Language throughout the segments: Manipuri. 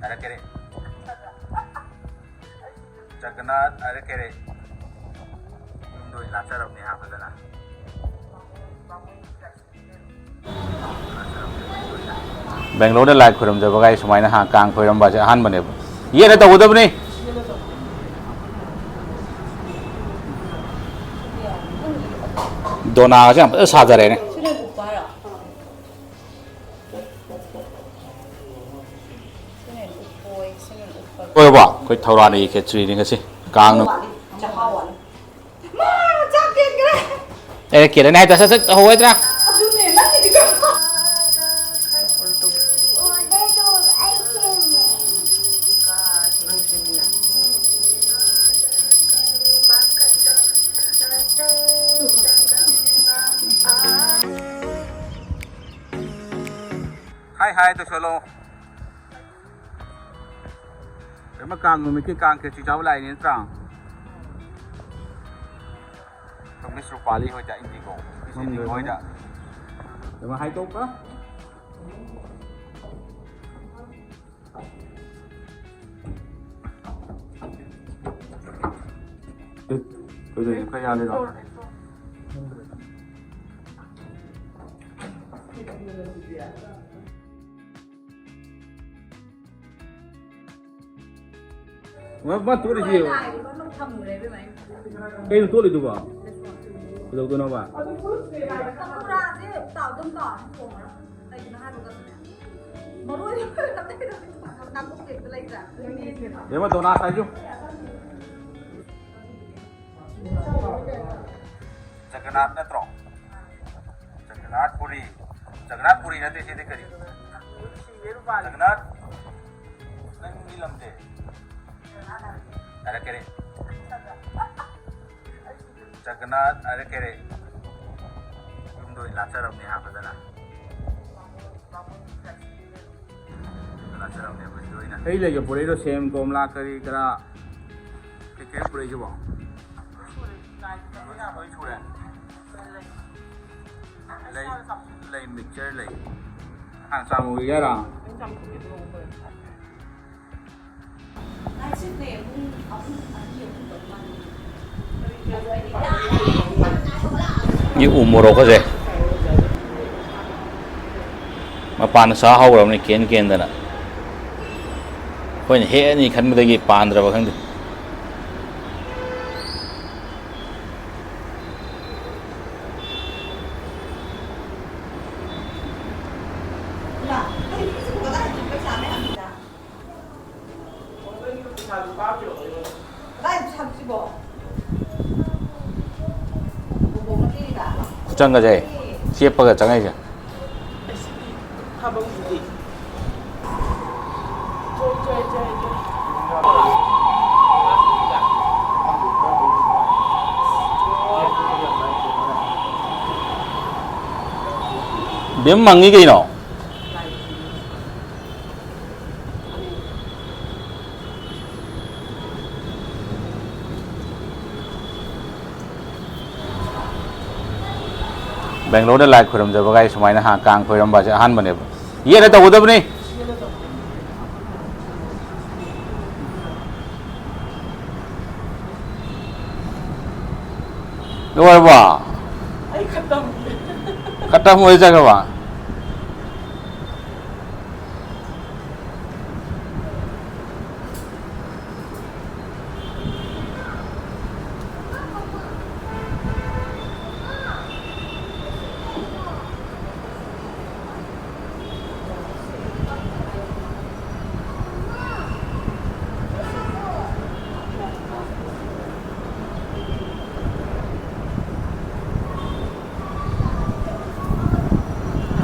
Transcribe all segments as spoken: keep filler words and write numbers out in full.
ꯍꯥꯏꯔꯛꯀꯦꯔꯦ꯫ ꯖꯒꯟꯅꯥꯊ ꯍꯥꯏꯔꯛꯀꯦꯔꯦ꯫ ꯌꯨꯝꯗ ꯑꯣꯏꯅ ꯂꯥꯠꯆꯔꯕꯅꯦ ꯍꯥ ꯐꯖꯅ꯫ ꯕꯦꯡꯒ꯭ꯂꯣꯔꯗ ꯂꯥꯏ ꯈꯣꯏꯔꯝꯖꯕꯒꯥꯏ ꯁꯨꯃꯥꯏꯅ ꯍꯥ ꯀꯥꯡ ꯈꯣꯏꯔꯝꯕꯁꯦ ꯑꯍꯥꯟꯕꯅꯦꯕ꯫ ꯌꯦꯠꯅ ꯇꯧꯒꯗꯕꯅꯤ꯫ ꯗꯣꯅꯥꯒꯁꯦ ꯌꯥꯝ ꯐꯖꯅ ꯁꯥꯖꯔꯦꯅꯦ꯫ ꯂꯣꯏꯔꯕꯣ? ꯑꯩꯈꯣꯏ ꯊꯧꯔꯥꯅꯤꯒꯤ ꯈꯦꯆ꯭ꯔꯤꯅꯤ ꯉꯁꯤ꯫ ꯀꯥꯡꯅ꯫ ꯆꯥꯛ ꯀꯦꯟꯈ꯭ꯔꯦ꯫ ꯑꯦ, ꯀꯦꯜꯂꯅꯤ ꯍꯥꯏꯗꯣ ꯁꯠ ꯁꯠ ꯇꯧꯍꯧꯒꯗ꯭ꯔꯥ? ꯑꯗꯨꯅꯦ, ꯅꯪꯒꯤꯗꯤ ꯀꯩꯅꯣ? ꯍꯥꯏ ꯍꯥꯏ ꯇꯧꯁꯜꯂꯣ꯫ ꯀꯩꯃ ꯀꯥꯡ ꯅꯨꯃꯤꯠꯀꯤ ꯀꯥꯡ ꯈꯦꯆꯤ ꯆꯥꯕ ꯂꯥꯛꯏꯅꯦ ꯅꯠꯇ꯭ꯔꯥ? ꯃꯤꯁ ꯔꯨꯄꯥꯂꯤ ꯍꯣꯏꯗ, ꯏꯟꯗꯤꯒꯣ꯫ ꯃꯤꯁ ꯏꯟꯗꯤꯒꯣ ꯍꯣꯏꯗ꯫ ꯀꯩꯃ ꯍꯥꯏꯗꯣꯛꯄ? ꯀꯩꯗꯧꯔꯤꯅꯣ? ꯈꯔ ꯌꯥꯜꯂꯤꯔꯣ? ꯃꯥ, ꯃꯥ ꯇꯣꯠꯂꯤꯁꯤ ꯌꯦꯡꯉꯨ꯫ ꯀꯩꯅꯣ ꯇꯣꯠꯂꯤꯗꯨꯕꯣ? ꯀꯩꯗꯧꯗꯣꯏꯅꯣꯕ? ꯄꯀꯧꯔꯥꯁꯦ ꯇꯥꯎꯗꯨꯝ ꯇꯥꯎꯔ ꯊꯣꯡꯉꯔꯣꯏ꯫ ꯀꯩꯒꯤꯅꯣ ꯍꯥꯏꯕꯗꯅꯦ, ꯃꯔꯣꯏ ꯅꯥꯀꯨꯞꯄꯤ ꯑꯝꯇ ꯂꯩꯇ꯭ꯔꯥ? ꯌꯦꯡꯉꯣ, ꯗꯣꯅꯥꯠ ꯍꯥꯏꯁꯨ꯫ ꯖꯒꯟꯅꯥꯊ ꯅꯠꯇ꯭ꯔꯣ? ꯖꯒꯟꯅꯥꯊ ꯄꯨꯔꯤ꯫ ꯖꯒꯟꯅꯥꯊ ꯄꯨꯔꯤ ꯅꯠꯇꯦ, ꯁꯤꯗꯤ ꯀꯔꯤ? ꯖꯒꯟꯅꯥꯊ, ꯅꯪꯒꯤ ꯂꯝꯁꯦ? ꯍꯥꯏꯔꯛꯀꯦꯔꯦ꯫ ꯖꯒꯟꯅꯥꯊ ꯍꯥꯏꯔꯛꯀꯦꯔꯦ꯫ ꯌꯨꯝꯗ ꯑꯣꯏꯅ ꯂꯥꯠꯆꯔꯕꯅꯦ ꯍꯥ ꯐꯖꯅ꯫ ꯂꯥꯠꯆꯔꯕꯅꯦ ꯑꯩꯈꯣꯏ ꯂꯣꯏꯅ꯫ ꯍꯩ ꯂꯩꯒ ꯄꯨꯔꯛꯏꯔꯣ? ꯁꯦꯝ, ꯀꯣꯝꯂꯥ, ꯀꯔꯤ ꯀꯔꯥ? ꯀꯩꯀꯩ ꯄꯨꯔꯛꯏꯁꯤꯕꯣ? ꯂꯣꯏ ꯁꯨꯔꯦ꯫ ꯂꯩ, ꯂꯩ, ꯃꯤꯛꯆꯔ ꯂꯩ꯫ ꯍꯥꯟꯅ ꯆꯥꯝꯃꯨꯈꯤꯒꯦ ꯍꯥꯏꯔꯣ? ꯎ ꯃꯣꯔꯣꯛꯀꯁꯦ ꯃꯄꯥꯟꯗ ꯁꯥ ꯍꯧꯔꯕꯅꯤ ꯀꯦꯟ ꯀꯦꯟꯗꯅ꯫ ꯑꯩꯈꯣꯏꯅ ꯍꯦꯛꯑꯅꯤ ꯈꯟꯕꯗꯒꯤ ꯄꯥꯟꯗ꯭ꯔꯕ ꯈꯪꯗꯦ꯫ ꯈꯨꯆꯪꯒꯁꯦ ꯆꯦꯞꯄꯒ ꯆꯪꯉꯛꯏꯁꯦ꯫ ꯕꯦꯝ ꯃꯪꯉꯤ ꯀꯩꯅꯣ? ꯕꯦꯡꯒ꯭ꯂꯣꯔꯗ ꯂꯥꯏ ꯈꯣꯏꯔꯝꯖꯕꯒꯥꯏ ꯁꯨꯃꯥꯏꯅ ꯍꯥ ꯀꯥꯡ ꯈꯣꯏꯔꯝꯕꯁꯦ ꯑꯍꯥꯟꯕꯅꯦꯕ꯫ ꯌꯦꯠꯅ ꯇꯧꯒꯗꯕꯅꯤ꯫ ꯂꯣꯏꯔꯕꯣ? ꯑꯩ ꯈꯇꯝ꯫ ꯈꯇꯝ ꯑꯣꯏ ꯆꯠꯈ꯭ꯔꯕ?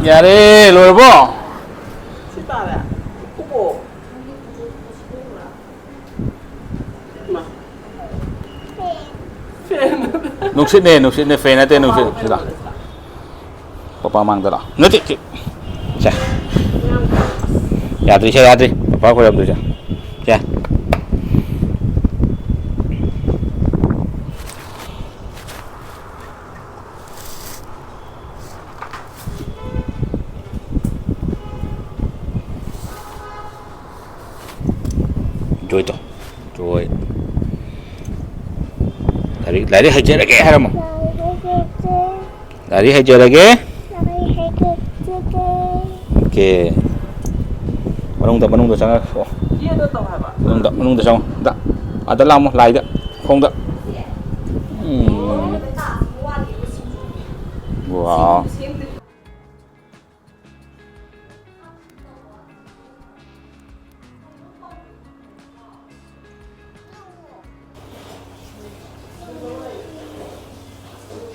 ꯌꯥꯔꯦ, ꯂꯣꯏꯔꯕꯣ? ꯁꯤ ꯇꯥꯔꯦ꯫ ꯎꯞꯄꯣ꯫ ꯅꯨꯡꯁꯤꯠꯅꯦ, ꯅꯨꯡꯁꯤꯠꯅꯦ, ꯐꯦꯟ ꯅꯠꯇꯦ, ꯅꯨꯡꯁꯤꯠ꯫ ꯁꯤꯗ꯫ ꯄꯄꯥ ꯃꯥꯡꯗ ꯂꯥꯛꯑꯣ꯫ ꯅꯠꯇꯦ, ꯁꯤ-, ꯁꯦ꯫ ꯌꯥꯗ꯭ꯔꯤ, ꯁꯦ ꯌꯥꯗ꯭ꯔꯤ꯫ ꯄꯄꯥ ꯈꯣꯏꯔꯝꯗꯣꯏꯁꯦ꯫ ꯁꯦ꯫ Enjoy ꯇꯧ꯫ ꯍꯣꯏ꯫ ꯂꯥꯏꯔꯤꯛ, ꯂꯥꯏꯔꯤꯛ ꯍꯩꯖꯔꯒꯦ ꯍꯥꯏꯔꯝꯃꯣ꯫ ꯂꯥꯏꯔꯤꯛ ꯍꯩꯖꯔꯒꯦ꯫ ꯑꯣꯀꯦ꯫ ꯃꯅꯨꯡꯗ, ꯃꯅꯨꯡꯗ ꯆꯪꯉꯛ-, ꯑꯣ꯫ ꯃꯅꯨꯡꯗ, ꯃꯅꯨꯡꯗ ꯆꯪꯉꯣ꯫ ꯑꯗ, ꯑꯗ ꯂꯥꯛꯑꯝꯃꯣ, ꯂꯥꯏꯗ, ꯈꯣꯡꯗ꯫ ꯎꯝ꯫ ꯋꯥꯎ꯫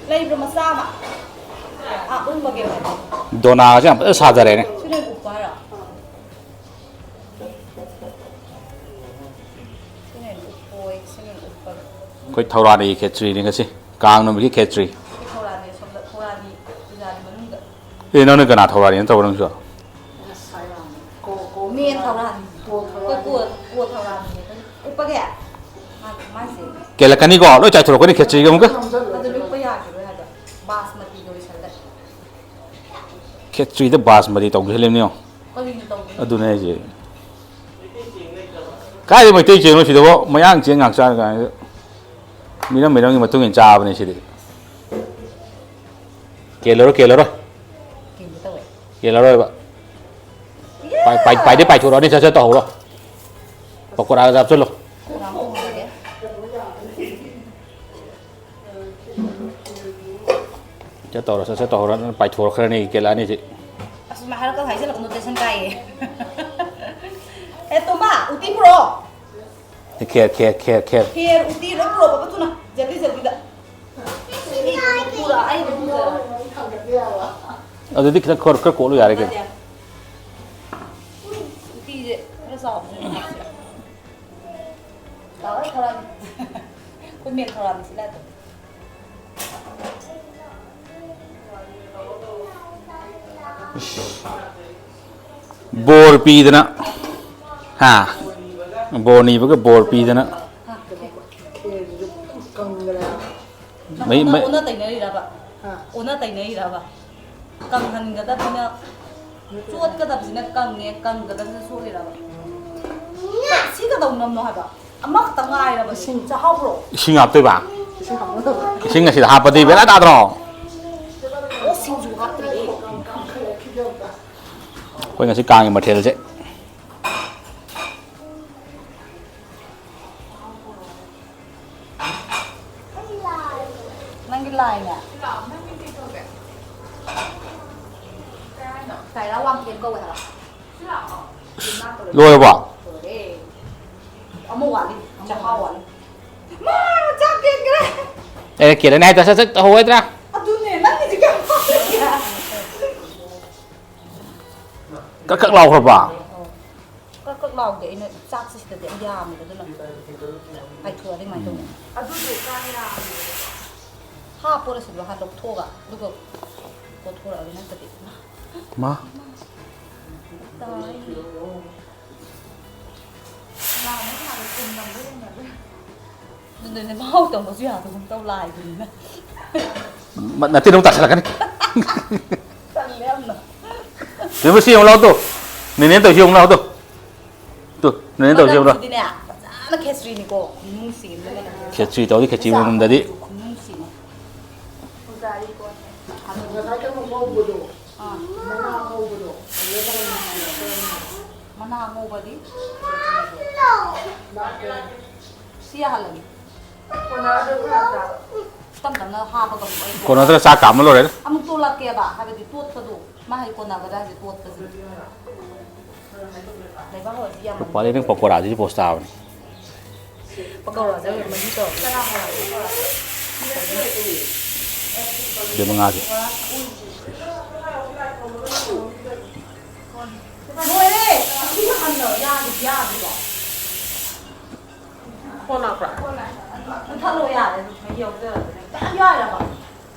ꯂꯩꯕ꯭ꯔꯣ ꯃꯆꯥ ꯑꯃ? ꯑꯥ, ꯎꯪꯕꯒꯤ ꯑꯣꯏꯅ꯫ ꯗꯣꯅꯥꯒꯁꯦ ꯌꯥꯝ ꯐꯖꯅ ꯁꯥꯖꯔꯦꯅꯦ꯫ ꯁꯤꯅ ꯎꯞꯄ ꯍꯥꯏꯔꯣ? ꯁꯤꯅ ꯎꯞꯄ ꯑꯣꯏ, ꯁꯤꯅ ꯎꯞꯄ꯫ ꯑꯩꯈꯣꯏ ꯊꯧꯔꯥꯅꯤꯒꯤ ꯈꯦꯇ꯭ꯔꯤꯅꯤ ꯉꯁꯤ꯫ ꯀꯥꯡ ꯅꯨꯃꯤꯠꯀꯤ ꯈꯦꯇ꯭ꯔꯤ꯫ ꯁꯤ ꯊꯧꯔꯥꯅꯤ, ꯁꯣꯝꯗ ꯊꯧꯔꯥꯅꯤ ꯄꯨꯖꯥꯒꯤ ꯃꯅꯨꯡꯗ꯫ ꯑꯦ, ꯅꯪꯅ ꯀꯅꯥ ꯊꯧꯔꯥꯅꯤ ꯅꯠꯇ꯭ꯔꯣ ꯅꯪꯁꯨ? ꯃꯦꯟ ꯊꯧꯔꯥꯅꯤ꯫ ꯑꯩꯈꯣꯏ ꯀꯣ-, ꯀꯣ ꯊꯧꯔꯥꯅꯤ꯫ ꯎꯞꯄꯒꯦ? ꯃꯥ-, ꯃꯥꯁꯦ꯫ ꯀꯦꯜꯂꯛꯀꯅꯤꯀꯣ? ꯂꯣꯏ ꯆꯥꯏꯊꯣꯔꯛꯀꯅꯤ ꯈꯦꯆ꯭ꯔꯤꯒ ꯑꯃꯨꯛꯀ꯫ ꯑꯗꯨ ꯂꯨꯞꯄ ꯌꯥꯈꯤꯔꯣꯏ ꯍꯥꯏꯕ꯫ ꯕꯥꯁꯃꯇꯤ ꯂꯣꯏꯁꯜꯂꯦ꯫ ꯈꯦꯆ꯭ꯔꯤꯗ ꯕꯥꯁꯃꯇꯤ ꯇꯧꯁꯜꯂꯤꯕꯅꯤ ꯌꯦꯡꯉꯣ꯫ ꯀꯔꯤꯅꯣ ꯇꯧꯗꯣꯏꯁꯦ? ꯑꯗꯨꯅꯦ ꯍꯥꯏꯁꯦ꯫ ꯀꯥꯏꯗꯩ ꯃꯩꯇꯩ ꯆꯦꯡꯅꯣ ꯁꯤꯗꯕꯣ? ꯃꯌꯥꯡ ꯆꯦꯡ ꯉꯥꯛ ꯆꯥꯔ ꯀꯥꯟꯁꯤꯗ꯫ ꯃꯤꯔꯝ ꯃꯤꯔꯝꯒꯤ ꯃꯇꯨꯡ ꯏꯟꯅ ꯆꯥꯕꯅꯦ ꯁꯤꯗꯤ꯫ ꯀꯦꯜꯂꯔꯣꯏ, ꯀꯦꯜꯂꯔꯣꯏ꯫ ꯀꯦꯟꯒꯦ ꯇꯧꯋꯦ꯫ ꯀꯦꯜꯂꯔꯣꯏꯕ꯫ ꯄꯥꯏ-, ꯄꯥꯏ-, ꯄꯥꯏꯗꯤ ꯄꯥꯏꯊꯣꯔꯛꯑꯅꯤ, ꯁꯠ ꯁꯠ ꯇꯧꯍꯧꯔꯣ꯫ ꯄꯀꯣꯔꯥꯒ ꯍꯥꯞꯆꯜꯂꯣ꯫ ꯉꯥ ꯊꯣꯡꯉꯒꯦ꯫ ꯁꯠ ꯇꯧꯔꯣ, ꯁꯠ ꯁꯠ ꯇꯧꯍꯧꯔꯣ, ꯅꯪ ꯄꯥꯏꯊꯣꯔꯛꯈ꯭ꯔꯅꯤ, ꯀꯦꯜꯂꯛꯑꯅꯤ ꯁꯤ꯫ ꯑꯁ, ꯁꯨꯃꯥꯏ ꯍꯥꯏꯔꯛꯀꯅꯨ, ꯍꯥꯏꯖꯤꯜꯂꯛꯀꯅꯨ, tension ꯀꯥꯏꯌꯦ꯫ ꯑꯦ, ꯇꯣꯝꯕ, ꯎꯇꯤ ꯄꯨꯔꯛꯑꯣ꯫ ꯈꯦꯔ, ꯈꯦꯔ, ꯈꯦꯔ, ꯈꯦꯔ꯫ ꯈꯦꯔ, ꯎꯇꯤ ꯂꯣꯏ ꯄꯨꯔꯛꯑꯣ ꯕꯕꯥ ꯊꯨꯅ꯫ ꯖꯜꯗꯤ, ꯖꯜꯗꯤꯗ꯫ ꯄꯨꯔꯛꯑꯣ, ꯑꯩ ꯑꯗꯨꯝ ꯄꯨꯖꯔꯛꯑꯒꯦ꯫ ꯑꯗꯨꯗꯤ ꯈꯤꯇꯪ ꯈꯔ, ꯈꯔ ꯀꯣꯠꯂꯨ ꯌꯥꯔꯦ ꯀꯩꯅꯣ꯫ ꯎꯇꯤꯁꯦ ꯈꯔ ꯆꯥꯎꯕꯁꯤꯅ ꯅꯨꯡꯉꯥꯏꯇꯦ꯫ ꯂꯥꯛꯑꯣ, ꯊꯧꯔꯥꯅꯤ꯫ ꯑꯩꯈꯣꯏ ꯃꯦꯟ ꯊꯧꯔꯥꯅꯤ ꯁꯤ ꯂꯥꯛꯑꯦ꯫ ꯕꯣꯔ ꯄꯤꯗꯅ꯫ ꯍꯥ? ꯕꯣꯔ ꯅꯤꯕꯒ ꯕꯣꯔ ꯄꯤꯗꯅ꯫ ꯃꯩ, ꯅꯪ ꯃꯩ ꯑꯣꯟꯅ ꯇꯩꯅꯔꯤꯔꯕ? ꯍꯥ? ꯑꯣꯟꯅ ꯇꯩꯅꯔꯤꯔꯕ? ꯀꯪꯍꯟꯒꯗꯕꯁꯤꯅ ꯆꯣꯠꯀꯗꯕꯁꯤꯅ ꯀꯪꯉꯦ, ꯀꯪꯒꯗꯕꯁꯤꯅ ꯆꯣꯠꯂꯤꯔꯕ? ꯁꯤ ꯀꯩꯗꯧ ꯅꯝꯅꯣ ꯍꯥꯏꯕ? ꯑꯃꯈꯛꯇ ꯉꯥꯏꯔꯕ ꯁꯤꯡ ꯆꯥꯍꯧꯕ꯭ꯔꯣ? ꯏꯁꯤꯡ ꯍꯥꯞꯇꯣꯏꯕ? ꯏꯁꯤꯡ ꯍꯥꯞꯄꯗꯣꯏꯕ꯫ ꯏꯁꯤꯡ ꯑꯁꯤꯗ ꯍꯥꯞꯄꯗꯤ ꯕꯦꯔꯥ ꯇꯥꯗ꯭ꯔꯣ? ꯑꯣ, ꯁꯤꯡꯖꯨ ꯍꯥꯞꯇ꯭ꯔꯤꯌꯦ꯫ ꯑꯩꯈꯣꯏ ꯉꯁꯤ ꯀꯥꯡꯒꯤ ꯃꯊꯦꯜꯁꯦ꯫ ꯅꯪꯒꯤ ꯂꯥꯏꯅꯦ꯫ ꯀꯥꯏꯔꯥ ꯋꯥꯡꯈꯦꯝ ꯀꯧꯋꯦ ꯍꯥꯏꯕ꯫ ꯂꯣꯏꯔꯕꯣ? ꯂꯣꯏꯔꯦ꯫ ꯑꯃ ꯋꯥꯠꯂꯤ, ꯆꯥꯛꯍꯥꯎ ꯋꯥꯠꯂꯤ꯫ ꯃꯥ, ꯆꯥꯛ ꯀꯦꯟꯈ꯭ꯔꯦ꯫ ꯑꯦ, ꯀꯦꯜꯂꯅꯤ ꯍꯥꯏꯗ, ꯁꯠ ꯁꯠ ꯇꯧꯍꯧꯒꯗ꯭ꯔꯥ? ꯑꯗꯨꯅꯦ, ꯅꯪꯒꯤꯁꯦ ꯀꯌꯥꯝ ꯋꯥꯠꯂꯤꯒꯦ? ꯀꯛ ꯀꯛ ꯂꯥꯎꯈ꯭ꯔꯕ? ꯀꯛ ꯀꯛ ꯂꯥꯎꯗꯦ, ꯑꯩꯅ ꯆꯥꯛꯁꯦ ꯁꯤꯗꯗꯤ ꯌꯥꯝ ꯌꯥꯝꯃꯦꯕ, ꯑꯗꯨꯅ ꯀꯥꯏꯊꯣꯛꯑꯗꯤ ꯀꯃꯥꯏꯅ ꯇꯧꯅꯤ? ꯎꯝ꯫ ꯑꯗꯨꯗꯣ ꯀꯥꯏ ꯌꯥꯝꯃꯦ? ꯍꯥꯞꯄꯣꯔ ꯁꯤꯗ ꯍꯥ ꯂꯧꯊꯣꯛꯑꯒ, ꯑꯗꯨꯒ ꯀꯣꯠꯊꯣꯔꯛꯑꯒ ꯅꯠꯇꯗꯤ꯫ ꯃꯥ꯫ ꯇꯥꯏ꯫ ꯀꯅꯥꯅꯣ ꯀꯅꯥꯅꯣ ꯊꯣꯡꯉꯝꯕ ꯌꯦꯡꯅꯗꯦ꯫ ꯑꯗꯨꯅꯦ, ꯃꯍꯥꯎ ꯇꯪꯕꯁꯨ ꯌꯥꯗꯒꯨꯝ ꯇꯧ ꯂꯥꯏꯗꯨꯅꯤꯅ꯫ ꯃ-, ꯅꯠꯇꯦ, ꯅꯪ ꯇꯥꯁꯜꯂꯛꯀꯅꯤ꯫ ꯇꯜꯂꯦ ꯌꯥꯝꯅ꯫ ꯅꯦꯕꯨ ꯁꯤ ꯌꯦꯡꯉꯨ ꯂꯥꯎ ꯇꯨ꯫ ꯅꯦꯅꯦ ꯇꯧꯔꯤꯁꯤ ꯌꯦꯡꯉꯨ ꯂꯥꯎ ꯇꯨ꯫ ꯇꯨ, ꯅꯦꯅꯦ ꯇꯧꯔꯤꯁꯤ ꯌꯦꯡꯉꯨ ꯂꯥꯎ꯫ ꯃꯇꯝꯁꯤꯗꯤꯅꯦ, ꯐꯖꯅ ꯈꯦꯆ꯭ꯔꯤꯅꯤꯀꯣ, ꯈꯨꯅꯨꯡꯁꯤ ꯑꯃ꯫ ꯈꯦꯆ꯭ꯔꯤ ꯇꯧꯔꯤ, ꯈꯦꯆ꯭ꯔꯤ ꯃꯅꯝꯗꯗꯤ꯫ ꯈꯨꯅꯨꯡꯁꯤꯅꯦ꯫ ꯄꯨꯖꯥꯔꯤ ꯀꯣꯟꯅꯦ꯫ ꯉꯁꯥꯏ ꯀꯩꯅꯣ ꯉꯧꯕꯗꯣ꯫ ꯑꯥ꯫ ꯃꯅꯥ ꯉꯧꯕꯗꯣ꯫ ꯃꯅꯥ ꯉꯧꯕꯗꯤ? ꯁꯤ ꯌꯥꯍꯜꯂꯒꯦ꯫ ꯀꯣꯟꯅꯗ꯭ꯔꯥ ꯈꯔ ꯈꯔ? ꯇꯞ ꯇꯞꯅ ꯍꯥꯞꯄꯒ ꯑꯃꯨꯛ ꯑꯩ ꯀꯣꯟꯅꯗ꯭ꯔꯥ, ꯆꯥꯛ ꯀꯥꯝꯕ ꯂꯣꯏꯔꯦ꯫ ꯑꯃꯨꯛ ꯇꯣꯠꯂꯛꯀꯦꯕ, ꯍꯥꯏꯕꯗꯤ ꯇꯣꯠꯄꯗꯣ꯫ ꯃꯥ ꯍꯥꯏ ꯀꯣꯟꯅꯒꯗ꯭ꯔꯥ ꯍꯥꯏꯁꯦ ꯇꯣꯠꯄꯁꯦ꯫ ꯂꯩꯕꯥꯛ ꯍꯋꯥꯏꯁꯦ ꯌꯥꯝꯃꯟꯗ꯭ꯔꯣ? ꯔꯨꯄꯥꯂꯤ, ꯅꯪ ꯄꯀꯣꯔꯥꯁꯤꯗꯤ ꯄꯣꯁ ꯇꯥꯕꯅꯤ꯫ ꯄꯀꯧꯔꯥꯁꯦ ꯃꯍꯤ ꯇꯧꯔꯒ꯫ ꯑꯗꯩ ꯃꯉꯥꯁꯦ꯫ ꯂꯣꯏꯔꯦ! ꯑꯁꯤ ꯍꯥꯟꯅ ꯌꯥꯗꯤ ꯌꯥꯗ꯭ꯔꯤꯕꯣ? ꯐꯣꯟ ꯂꯥꯛꯄ꯭ꯔꯥ? ꯃꯨꯊꯠꯂꯣ ꯌꯥꯔꯦ, ꯑꯗꯨꯝ ꯃꯍꯤ ꯌꯥꯎꯖꯔꯁꯨꯅꯦ꯫ ꯌꯥꯝ ꯌꯥꯏꯔꯕ?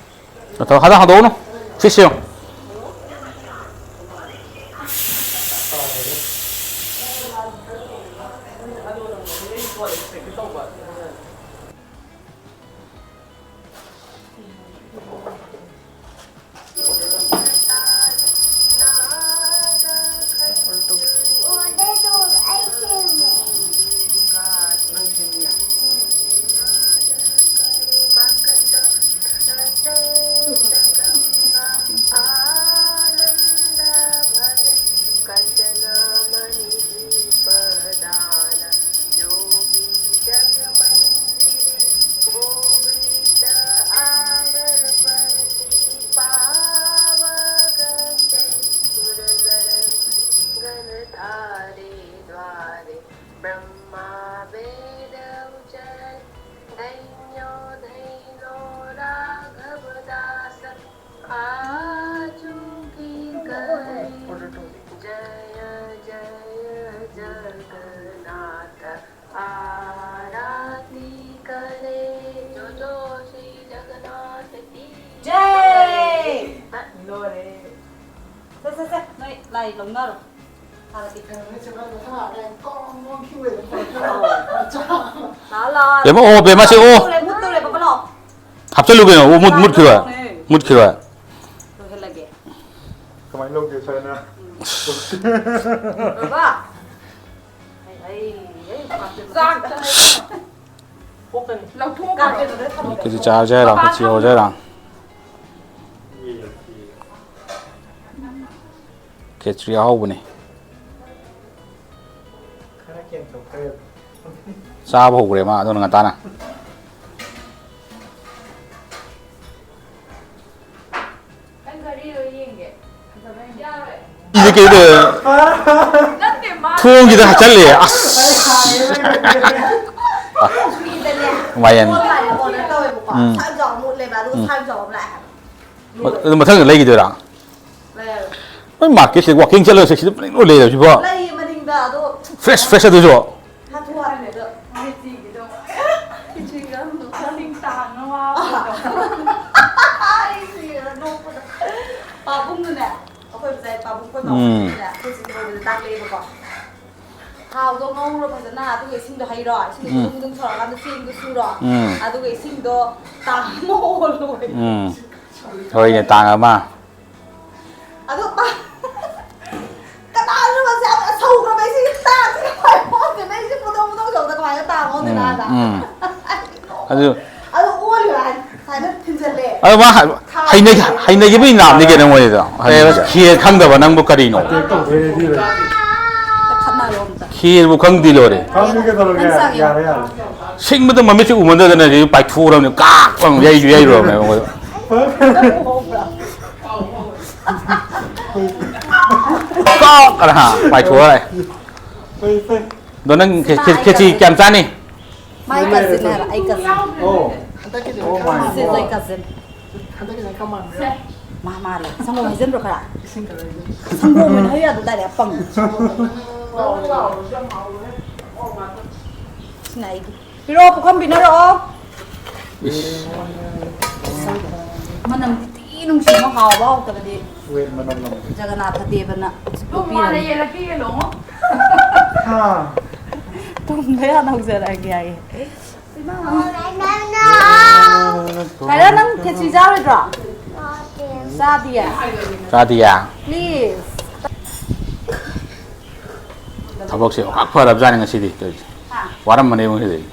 ꯅꯠꯇ꯭ꯔꯣ? ꯍꯟꯗꯛ ꯍꯟꯗꯣꯛꯎꯅꯨ꯫ ꯁꯤ ꯁꯦꯝꯃꯨ꯫ ꯂꯥꯛꯑꯣ, ꯂꯥꯛꯑꯣ꯫ ꯕꯦꯝꯃ, ꯑꯣ, ꯕꯦꯝꯃ, ꯁꯤ, ꯑꯣ꯫ ꯃꯨꯠꯇꯧꯔꯦ, ꯃꯨꯠꯇꯧꯔꯦ, ꯕꯕꯥ, ꯂꯥꯛꯑꯣ꯫ ꯍꯥꯞꯆꯜꯂꯨ ꯀꯩꯅꯣ, ꯑꯣ, ꯃꯨꯠ-, ꯃꯨꯠꯈꯤꯔꯣꯏ꯫ ꯂꯥꯛꯑꯣꯅꯦ꯫ ꯃꯨꯠꯈꯤꯔꯣꯏ꯫ ꯂꯣꯏꯍꯜꯂꯒꯦ꯫ ꯀꯃꯥꯏꯅ ꯂꯧꯒꯦ, ꯁꯥꯏꯅ? ꯕꯕꯥ꯫ ꯑꯩ, ꯑꯩ, ꯑꯩ, ꯆꯥꯛꯇ ꯍꯩ꯫ ꯂꯧꯊꯣꯛꯑꯣ꯫ ꯀꯩꯅꯣꯗ ꯊꯝꯃꯣ꯫ ꯀꯦꯖꯤ ꯆꯥꯔꯁꯦ ꯍꯥꯏꯔꯣ? ꯄꯄꯥ ꯈꯦꯆꯤ ꯍꯧꯔꯁꯦ ꯍꯥꯏꯔꯣ? ꯈꯦꯆ꯭ꯔꯤ ꯑꯍꯥꯎꯕꯅꯤ꯫ ꯈꯔ ꯀꯦꯟꯊꯣꯛꯈ꯭ꯔꯦ꯫ ꯆꯥꯕ ꯍꯧꯈ꯭ꯔꯦ ꯃꯥ ꯑꯗꯨꯅ ꯉꯟꯇꯥꯅ꯫ ꯅꯪ ꯘꯔꯤꯗꯣ ꯌꯦꯡꯒꯦ꯫ ꯐꯖꯕ꯭ꯔꯥ ꯌꯦꯡꯒꯦ꯫ ꯌꯥꯔꯣꯏ꯫ ꯁꯤꯗꯤ ꯀꯩꯗꯧ-, ꯅꯠꯇꯦ, ꯃꯥ ꯊꯣꯡꯁꯤꯗ ꯍꯥꯞꯆꯜꯂꯦ꯫ ꯑꯁ꯫ ꯃꯥꯏꯌꯦꯟ꯫ ꯎꯝ꯫ ꯑꯗꯨ ꯃꯊꯪꯗ ꯂꯩꯈꯤꯗꯣꯏꯔꯥ? ꯂꯩꯔꯔꯣꯏ꯫ ꯅꯣꯏ ꯃꯥꯔꯀꯦꯠꯁꯦ ꯋꯥꯛꯀꯤꯡ ꯆꯠꯂꯒ ꯁꯤꯗ ꯄꯨꯂꯩ ꯂꯣꯏ ꯂꯩꯔꯦ ꯁꯤꯕꯣ꯫ ꯂꯩꯌꯦ ꯃꯅꯤꯡꯗ ꯑꯗꯣ꯫ ꯐ꯭ꯔꯦꯁ, ꯐ꯭ꯔꯦꯁ ꯑꯗꯨꯁꯨ꯫ ꯍꯥꯊꯨ ꯍꯥꯊꯨꯗ꯫ ꯈꯦꯆꯤꯒꯤꯗꯣ꯫ ꯈꯦꯆꯤꯒ ꯃꯁꯤꯡ ꯇꯥꯡꯅ ꯋꯥꯕꯗꯣ꯫ ꯑꯩ ꯁꯤꯔꯦꯗ ꯅꯣꯛꯄꯗ꯫ ꯄꯥꯕꯨꯡꯗꯨꯅꯦ, ꯑꯩꯈꯣꯏ ꯉꯁꯥꯏ ꯄꯥꯕꯨꯡ ꯑꯩꯈꯣꯏ ꯎꯝ꯫ ꯄꯥꯕꯨꯡꯗꯨꯅꯦ, ꯑꯩꯈꯣꯏ ꯆꯦꯒꯤ ꯃꯧꯗꯨꯅ ꯇꯥꯛꯂꯛꯑꯦꯕꯀꯣ꯫ ꯊꯥꯎꯗꯣ ꯉꯧꯔꯣ ꯐꯖꯅ, ꯑꯗꯨꯒ ꯏꯁꯤꯡꯗꯣ ꯍꯩꯔꯣ, ꯏꯁꯤꯡꯗꯣ ꯎꯝ꯫ ꯕꯨꯗꯨꯡ ꯕꯨꯗꯨꯡ ꯁꯧꯔꯀꯥꯟꯗ ꯆꯦꯡꯗꯣ ꯁꯨꯔꯣ, ꯎꯝ꯫ ꯑꯗꯨꯒ ꯏꯁꯤꯡꯗꯣ ꯇꯥꯡ ꯑꯃ ꯑꯣꯜꯂꯣ꯫ ꯎꯝ꯫ ꯍꯣꯏꯅꯦ, ꯇꯥꯡ ꯑꯃ꯫ ꯑꯗꯣ ꯃꯥ ꯀꯅꯥꯅꯣ ꯃꯥꯁꯦ ꯌꯥꯝꯅ ꯁꯧꯈ꯭ꯔꯕ? ꯑꯩꯁꯦ ꯇꯥꯛꯁꯦ ꯀꯃꯥꯏꯅ ꯑꯣꯟꯗꯣꯏꯅꯣ? ꯑꯩꯁꯦ ꯄꯨꯗꯧ ꯄꯨꯗꯧ ꯇꯧꯕꯗ ꯀꯃꯥꯏꯅ ꯇꯥꯛ ꯑꯣꯟꯗꯣꯏꯅꯣ ꯎꯝ, ꯍꯥꯏꯕ? ꯎꯝ꯫ ꯑꯗꯨ ꯑꯗꯣ ꯑꯣꯜꯂꯤꯕ ꯍꯥꯏ-, ꯁꯨꯃꯥꯏꯅ ꯊꯤꯟꯖꯜꯂꯦ꯫ ꯑꯗꯣ ꯃꯥ ꯍ-, ꯊꯥ ꯍꯩꯅꯈꯤ-, ꯍꯩꯅꯈꯤꯕ ꯏꯅꯥꯠꯅꯤ ꯀꯩꯅꯣ ꯃꯣꯏꯗꯣ꯫ ꯀꯩ ꯍꯥꯏꯕ? ꯈꯦꯔ ꯈꯪꯗꯕ ꯅꯪꯕꯨ ꯀꯔꯤꯅꯣ? ꯑꯇꯦꯛ ꯇꯧꯗꯣꯏꯅꯦ ꯁꯤ ꯂꯣꯏꯔꯦ꯫ ꯈꯠꯅꯔꯣ ꯑꯝꯇ꯫ ꯈꯦꯔꯕꯨ ꯈꯪꯗꯦ ꯂꯣꯏꯔꯦ꯫ ꯐꯝꯃꯤ ꯀꯩꯗꯧꯔꯒꯦ? ꯅꯪ ꯆꯥꯒꯦ? ꯌꯥꯔꯦ, ꯌꯥꯔꯦ꯫ ꯁꯤꯡꯕꯗ ꯃꯃꯤꯠꯁꯦ ꯎꯃꯟꯗꯗꯅ ꯁꯤ ꯄꯥꯏꯊꯣꯛꯎꯔꯕꯅꯤ꯫ ꯀꯥꯛ! ꯂꯥꯎꯅ ꯌꯩꯁꯨ ꯌꯩꯔꯨꯔꯕꯅꯦ ꯃꯉꯣꯟꯗ꯫ ꯀꯥꯛ! ꯑꯅ ꯍꯥ, ꯄꯥꯏꯊꯣꯛꯑꯦ꯫ ꯐꯩ, ꯐꯩ꯫ ꯑꯗꯣ ꯅꯪ ꯈꯦ-, ꯈꯦ-, ꯈꯦꯆꯤ ꯀꯌꯥꯝ ꯆꯥꯅꯤ? My cousin ꯍꯥꯏꯕ, ꯑꯩ cousin꯫ ꯑꯣ꯫ ꯍꯟꯗꯛꯀꯤꯗꯤ ꯑꯣ my ꯁꯤꯁꯦ ꯑꯩ God꯫ Cousin꯫ ꯍꯟꯗꯛꯀꯤꯗꯤ ꯈꯔ ꯃꯥꯟꯕ꯭ꯔꯥ? ꯃꯥ ꯃꯥꯜꯂꯦ꯫ ꯁꯪꯒꯣꯝ ꯍꯩꯖꯤꯟꯕ꯭ꯔꯣ ꯈꯔ? ꯏꯁꯤꯡ ꯈꯔ ꯍꯩꯖꯤꯜꯂꯨ꯫ ꯁꯪꯒꯣꯝ ꯑꯣꯏꯅ ꯍꯩ ꯌꯥꯗꯗꯥꯏꯅꯦ, ꯑꯄꯪ꯫ ꯁꯤꯅ ꯑꯩꯒꯤ꯫ ꯄꯤꯔꯛꯑꯣ, ꯄꯨꯈꯝ ꯄꯤꯅꯔꯛꯑꯣ꯫ ꯏꯁ꯫ ꯃꯅꯝꯗꯤ ꯊꯤ ꯅꯨꯡꯁꯤꯕ ꯍꯥꯎꯕ ꯍꯥꯎꯇꯕꯗꯤ ꯋꯦꯠ ꯃꯅꯝ ꯅꯝꯕ꯫ ꯖꯒꯅꯥꯊ ꯗꯦꯕꯅ ꯂꯨꯞꯄꯤꯔꯅꯤ꯫ ꯌꯦꯜꯂꯛꯄꯤꯒꯦ ꯂꯣꯡꯉꯣ꯫ ꯍꯥ꯫ ꯇꯨꯝꯕ ꯌꯥꯅ ꯍꯧꯖꯔꯛꯑꯒꯦ ꯍꯥꯏꯌꯦ꯫ ꯏꯃꯥ꯫ ꯀꯥꯏꯔꯥ, ꯅꯪ ꯈꯦꯆꯤ ꯆꯥꯔꯣꯏꯗ꯭ꯔꯣ? ꯆꯥꯗꯤꯌꯦ? ꯆꯥꯗꯤꯌꯦ? Please꯫ ꯊꯕꯛꯁꯦ ꯑꯣꯟꯊꯣꯛ ꯐꯔꯕꯖꯥꯠꯅꯤ ꯉꯁꯤꯗꯤ ꯇꯧꯔꯤꯁꯦ꯫ ꯍꯥ? ꯋꯥꯔꯝꯃꯅꯦꯕ ꯉꯁꯤꯗꯤ꯫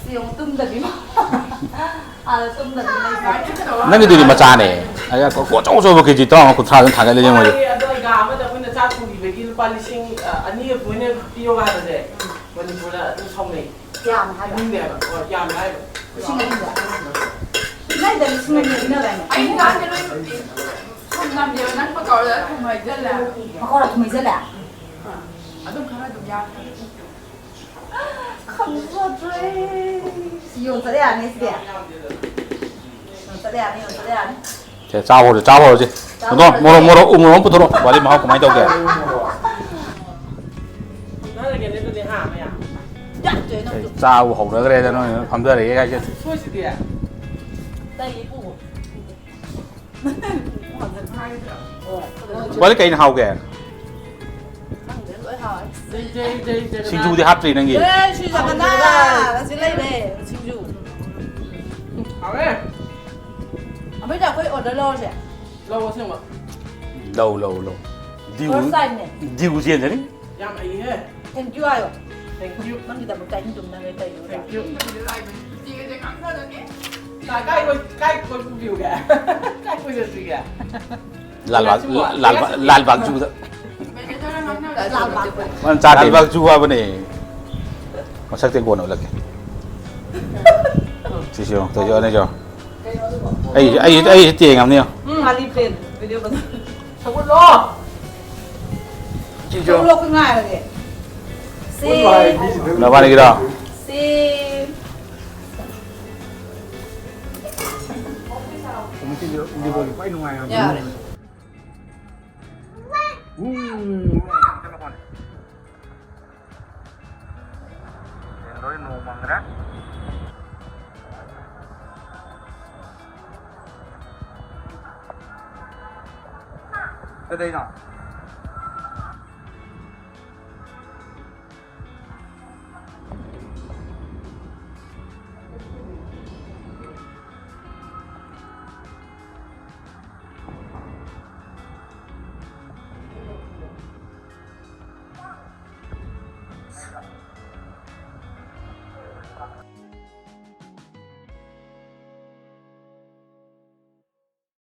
ꯁꯤ ꯌꯦꯡꯉꯨ, ꯇꯨꯝꯗꯕꯤ꯫ ꯑꯥꯗ ꯇꯨꯝꯗꯕꯤ ꯂꯩꯕ꯫ ꯅꯪꯒꯤꯗꯨꯗꯤ ꯃꯆꯥꯅꯦ꯫ ꯑꯗ ꯀꯣ-, ꯀꯣ-, ꯑꯆꯧ ꯑꯆꯧꯕ ꯀꯦꯖꯤ ꯇꯔꯥꯃꯉꯥ ꯀꯨꯟꯊ꯭ꯔꯥ ꯑꯗꯨꯝ ꯊꯥꯡꯒꯠꯂꯦ ꯃꯣꯏꯗꯤ꯫ ꯃꯥꯒꯤ ꯑꯗꯣ ꯑꯩꯒ ꯑꯃꯗ ꯑꯩꯈꯣꯏꯅ ꯆꯥꯛ ꯊꯣꯡꯕꯤꯕꯒꯤ ꯂꯨꯄꯥ ꯂꯤꯁꯤꯡ, ꯑ, ꯑꯅꯤ ꯑꯗꯨꯃꯥꯏꯅ ꯄꯤꯌꯣ ꯍꯥꯏꯕꯁꯦ ꯃꯅꯤꯄꯨꯔꯗ ꯑꯗꯨꯝ ꯁꯥꯎꯅꯩ꯫ ꯀꯌꯥꯝ ꯍꯥꯏꯕ? ꯄꯤꯅꯤꯡꯗꯦ ꯍꯥꯏꯕ꯫ ꯍꯣꯏ, ꯌꯥꯝꯃꯦ ꯍꯥꯏꯕ꯫ ꯂꯤꯁꯤꯡ ꯑꯅꯤꯗ? ꯄꯤꯅꯩꯗ ꯂꯤꯁꯤꯡ ꯑꯅꯤ ꯄꯤꯅꯗꯥꯏꯅꯦ? ꯑꯩ ꯀꯥꯟꯗ ꯂꯣꯏ ꯊꯨꯝ ꯅꯝꯗꯦꯕ, ꯅꯪ ꯄꯀꯧꯔꯥꯗ ꯊꯨꯝ ꯍꯩꯖꯜꯂꯦ꯫ ꯄꯀꯧꯔꯥ ꯊꯨꯝ ꯍꯩꯖꯜꯂꯦ? ꯑꯗꯨꯝ ꯈꯔ ꯑꯗꯨꯝ ꯌꯥꯛꯈ꯭ꯔꯦ꯫ ꯈꯪꯖꯗ꯭ꯔꯦ꯫ ꯁꯤ ꯌꯣꯟ ꯆꯠ ꯌꯥꯔꯅꯤ ꯁꯤꯗꯤ꯫ ꯌꯣꯟ ꯆꯠ ꯌꯥꯔꯅꯤ, ꯌꯣꯟ ꯆꯠ ꯌꯥꯔꯅꯤ꯫ ꯁꯦ, ꯆꯥꯕ ꯍꯧꯔꯁꯦ, ꯆꯥꯕ ꯍꯧꯔꯁꯦ꯫ ꯆꯥꯕ ꯄꯨꯊꯣꯔꯛꯑꯣ, ꯍꯧꯔꯁꯦ꯫ ꯃꯣꯔꯣꯛ, ꯃꯣꯔꯣꯛ, ꯎ ꯃꯣꯔꯣꯛ ꯑꯃ ꯄꯨꯊꯣꯔꯛꯑꯣ꯫ ꯋꯥꯔꯤ ꯃꯍꯥꯎ ꯀꯃꯥꯏꯅ ꯇꯧꯒꯦ? ꯌꯥꯛꯇ꯭ꯔꯦ ꯅꯪ꯫ ꯑꯩ ꯆꯥꯕ ꯍꯧꯅꯈ꯭ꯔꯦꯗ, ꯅꯣꯏ ꯐꯝꯊꯔꯛꯑꯦ ꯍꯥꯏꯁꯦ꯫ ꯁꯣꯏꯁꯤꯗꯤ꯫ ꯇꯩ ꯏꯕꯨꯡꯉꯣ꯫ ꯋꯥꯔꯤ ꯀꯩꯅ ꯍꯥꯎꯒꯦ? ꯈꯪꯗꯦ, ꯂꯣꯏ ꯍꯥꯎꯋꯦ꯫ ꯁꯤꯡꯖꯨꯗꯤ ꯍꯥꯞꯇ꯭ꯔꯤ ꯅꯪꯒꯤ? ꯑꯦ, ꯁꯤꯡꯖꯨ ꯆꯥꯃꯟꯗꯅ ꯉꯁꯤ ꯂꯩꯔꯦ, ꯁꯤꯡꯖꯨ꯫ ꯍꯥꯎꯋꯦ꯫ ꯑꯕꯦꯗ, ꯑꯩꯈꯣꯏ order ꯂꯧꯔꯁꯦ꯫ ꯂꯧ, ꯑꯁꯦꯡꯕ꯫ ꯂꯧ, ꯂꯧ, ꯂꯧ꯫ ꯗꯤꯎ, First time ꯅꯦ꯫ ꯗꯤꯎ ꯆꯦꯟꯖꯅꯤ꯫ ꯌꯥꯝ ꯍꯩꯍꯦ꯫ Thank you ꯍꯥꯏꯌꯣ꯫ Thank you꯫ ꯅꯪꯒꯤꯗꯃꯛꯇ ꯑꯍꯤꯡ ꯇꯨꯝꯅꯉꯩ ꯇꯧꯔꯤꯕ꯫ Thank you꯫ ꯀꯥꯏ ꯀꯣꯏ-, ꯀꯥꯏ ꯀꯣꯏ ꯄꯨꯕꯤꯌꯨꯒꯦ? ꯀꯥꯏ ꯀꯣꯏ ꯆꯠꯁꯤꯒꯦ? ꯂꯥꯜꯕꯥꯒ, ꯂꯥꯜꯕꯥꯒ, ꯂꯥꯜꯕꯥꯒ ꯖꯨꯗ꯫ ꯂꯥꯜꯕꯥꯒ꯫ ꯃꯥꯅ ꯆꯥꯗꯦ꯫ ꯂꯥꯜꯕꯥꯒ ꯖꯨ ꯍꯥꯏꯕꯅꯦ꯫ ꯃꯁꯛꯇꯤ ꯀꯣꯟꯅ ꯎꯠꯂꯛꯀꯦ꯫ ꯁꯤꯁꯨ ꯌꯦꯡꯉꯣ, ꯇꯧꯔꯤꯁꯦ ꯑꯅꯤꯁꯦ ꯌꯦꯡꯉꯣ꯫ ꯑꯩ, ꯑꯩ, ꯑꯩ ꯇꯦꯡꯉꯝꯅꯤ ꯌꯦꯡꯉꯣ꯫ ꯎꯝ꯫ ꯀꯥꯂꯤ ꯄ꯭ꯂꯦꯟ ꯚꯤꯗꯤꯑꯣ ꯐꯖꯅ꯫ ꯁꯒꯨꯜꯂꯣ꯫ ꯁꯤꯁꯨ꯫ ꯁꯒꯨꯜꯂꯣ ꯑꯩꯈꯣꯏ ꯉꯥꯏꯔꯒꯦ꯫ ꯁꯤ꯫ ꯅꯕꯥꯅꯤꯒꯤꯔꯣ? ꯁꯤ꯫ ꯉꯁꯤꯗꯤ ꯂꯤꯕꯔꯒꯤ ꯈ꯭ꯋꯥꯏ ꯅꯨꯡꯉꯥꯏꯕ ꯌꯥꯔꯦ꯫ ꯎꯝ꯫ ꯂꯣꯏ ꯅꯣꯡ ꯃꯪꯈ꯭ꯔꯦ꯫ ꯀꯗꯩꯅꯣ?